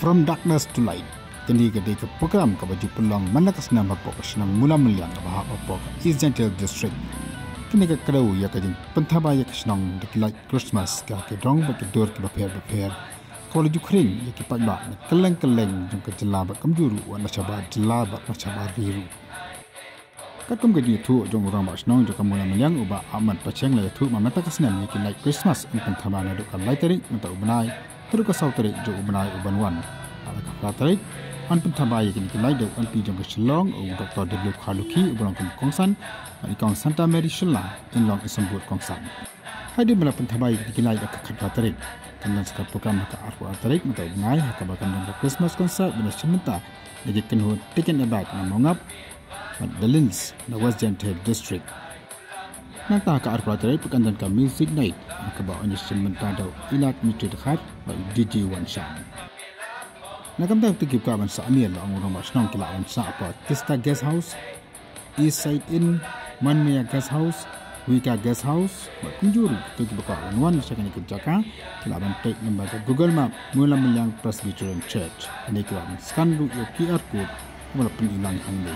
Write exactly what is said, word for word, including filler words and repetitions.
From Darkness to Light. Kane ka dei ka program kaba ju pynlong man la ka snem hapoh ka shnong Mula Meliang kaba hap hapoh ka East Jaintia District. Kane ka kdew ïa ka jingpynthabai ïa ka shnong da ki light Christmas ha ki dong bad ki dur kiba pher bapher. Kaba la ju khring ïa ki paidbah na kylleng kylleng jong ka jylla bad kumjuh ruh wat na shabar jylla bad na shabar ri ruh. Katkum ka jingïathuh jong u rangbah shnong jong ka Mula Meliang u Bah Ahmad Pacheng la ïathuh ba mynta ka snem ïa ki light Christmas yn pynthabai naduh ka lai tarik mynta u bnai haduh ka saw tarik jong u bnai u ban wan. Ha ka phra tarik yn pynthabai ïa kine ki light da u M P jong ka Shillong u Doktor W Kharlukhi uba long kum u kongsan, bad i Kong Santa Mary Shylla in long i symbud kongsan. Hadien ba la pynthabai ïa kine ki light ha ka khatphra tarik, kan don sa ka program ha ka arphew ar tarik mynta u bnai ha kaba kan don ka Christmas concert ban ïashim bynta da ki kynhun Taken Aback na Mawngap bad The Lins na West Jaintia District. Nangta ha ka arphew ar tarik pat kan don ka music night ha kaba yn ïashim bynta da u Ilat Mitri Dkhar bad u D J Wanshang. Na ka bynta kito kiba kwah ban sah miet, la ong u rangbah shnong ki lah ban sah hapoh Tista Guest House, East Side Inn, Manmaya Guest House, Wika Guest House bad kumjuh ruh kito kiba kwah ban wan sha kane ka jaka ki lah ban peit lyngba ka Google Map Mula Meliang Presbyterian Church. Kane ki lah ban scan ruh ïa u QR code kaba la pyni lang hangne.